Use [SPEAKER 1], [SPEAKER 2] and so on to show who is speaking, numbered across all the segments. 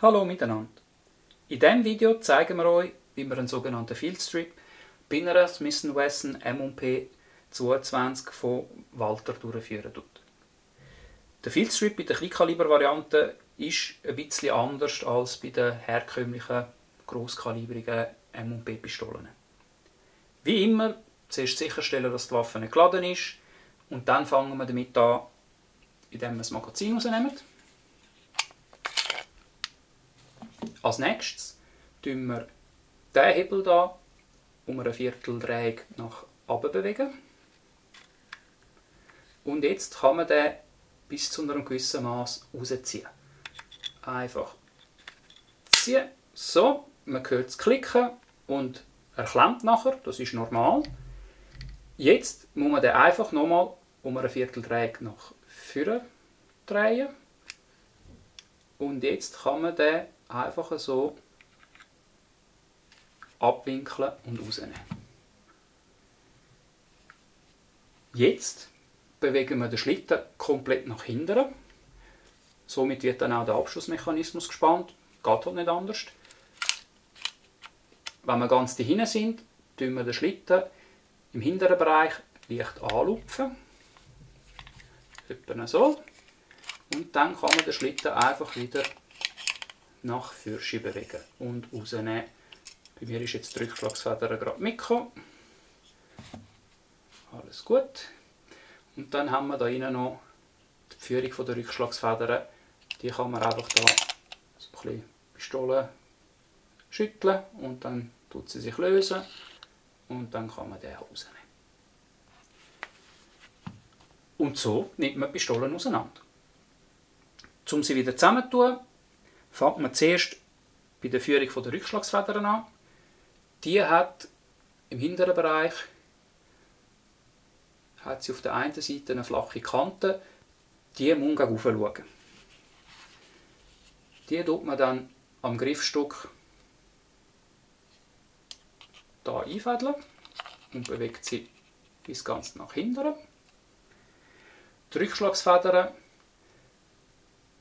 [SPEAKER 1] Hallo miteinander. In diesem Video zeigen wir euch, wie man einen sogenannten Field Strip bei einer Smith & Wesson M&P 22 von Walther durchführen tut. Der Field Strip bei der Kleinkaliber-Variante ist ein bisschen anders als bei den herkömmlichen grosskalibrigen M&P-Pistolen. Wie immer, zuerst sicherstellen, dass die Waffe nicht geladen ist und dann fangen wir damit an, indem wir das Magazin rausnehmen. Als nächstes bewegen wir diesen Hebel hier um eine Vierteldrehung nach unten bewegen. Und jetzt kann man den bis zu einem gewissen Maß rausziehen. Einfach ziehen. So, man hört es klicken und er klemmt nachher, das ist normal. Jetzt muss man den einfach nochmal um eine Vierteldrehung nach vorne drehen. Und jetzt kann man den einfach so abwinkeln und rausnehmen. Jetzt bewegen wir den Schlitten komplett nach hinten. Somit wird dann auch der Abschussmechanismus gespannt. Geht halt nicht anders. Wenn wir ganz dahinten sind, tun wir den Schlitten im hinteren Bereich leicht anlupfen. Etwa so. Und dann kann man den Schlitten einfach wieder nach vorne bewegen und rausnehmen. Bei mir ist jetzt die Rückschlagsfeder gerade mitgekommen. Alles gut. Und dann haben wir da innen noch die Führung der Rückschlagsfedern. Die kann man einfach da so ein bisschen Pistole schütteln und dann tut sie sich lösen und dann kann man den rausnehmen. Und so nimmt man die Pistolen auseinander. Um sie wieder zusammenzutun, fängt man zuerst bei der Führung der Rückschlagsfedern an. Die hat im hinteren Bereich hat sie auf der einen Seite eine flache Kante, die muss gegen oben schauen. Die tut man dann am Griffstück da einfädeln und bewegt sie bis ganz nach hinten. Die Rückschlagsfedern,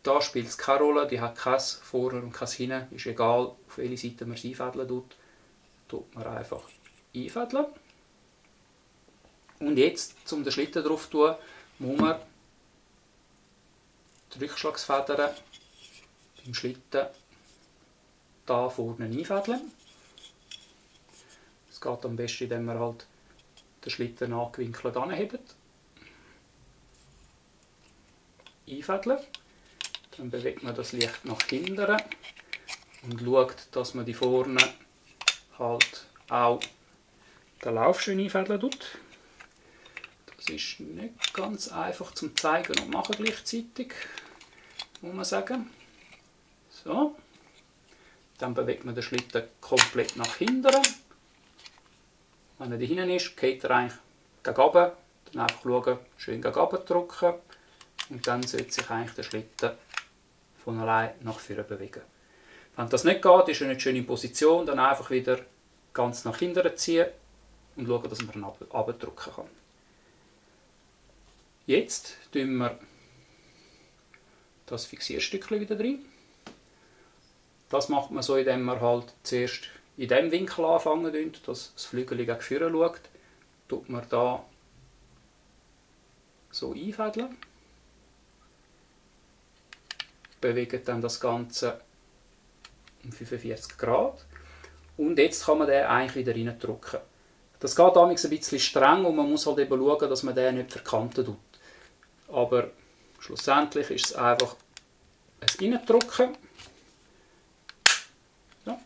[SPEAKER 1] da spielt es keine Rolle, die hat kein Vorne und kein Hinten, ist egal, auf welche Seite man sie einfädeln tut man einfach einfädeln. Und jetzt, um den Schlitten drauf zu tun, muss man die Rückschlagsfedern beim Schlitten da vorne einfädeln. Es geht am besten, indem man halt den Schlitten angewinkelt anhebt. Einfädeln. Dann bewegt man das leicht nach hinten und schaut, dass man die vorne halt auch den Lauf schön einfädeln tut. Das ist nicht ganz einfach zum Zeigen und machen gleichzeitig, muss man sagen. So. Dann bewegt man den Schlitten komplett nach hinten. Wenn er da hinten ist, geht er eigentlich gegen oben. Dann einfach schauen, schön gegen oben drücken. Und dann sollte sich eigentlich der Schlitten von allein nach vorne bewegen. Wenn das nicht geht, ist er nicht schön in Position, dann einfach wieder ganz nach hinten ziehen und schauen, dass man ihn abdrücken kann. Jetzt tun wir das Fixierstückchen wieder drin. Das macht man so, indem man halt zuerst in diesem Winkel anfangen, dass das Flügel gegen vorne schaut. Tut man da so einfädeln. Bewegt dann das Ganze um 45 Grad. Und jetzt kann man den eigentlich wieder rein drücken. Das geht damals ein bisschen streng und man muss halt eben schauen, dass man den nicht verkanten tut. Aber schlussendlich ist es einfach ein Reindrücken. Ja.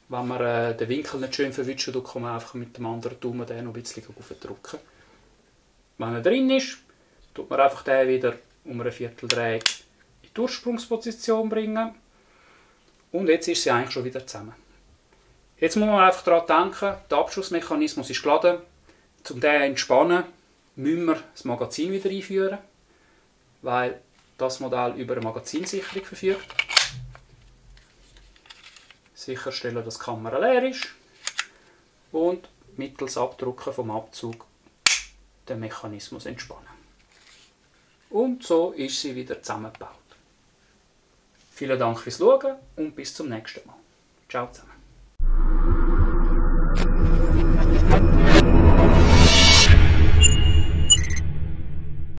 [SPEAKER 1] Wenn man den Winkel nicht schön verwischen, dann kann man einfach mit dem anderen Daumen den noch ein bisschen aufdrücken. Wenn er drin ist, tut man einfach den wieder um eine Vierteldrehung in die Ursprungsposition bringen. Und jetzt ist sie eigentlich schon wieder zusammen. Jetzt muss man einfach daran denken, der Abschussmechanismus ist geladen. Um den zu entspannen, müssen wir das Magazin wieder einführen, weil das Modell über eine Magazinsicherung verfügt. Sicherstellen, dass die Kamera leer ist und mittels Abdrucken vom Abzug den Mechanismus entspannen. Und so ist sie wieder zusammengebaut. Vielen Dank fürs Schauen und bis zum nächsten Mal. Ciao zusammen.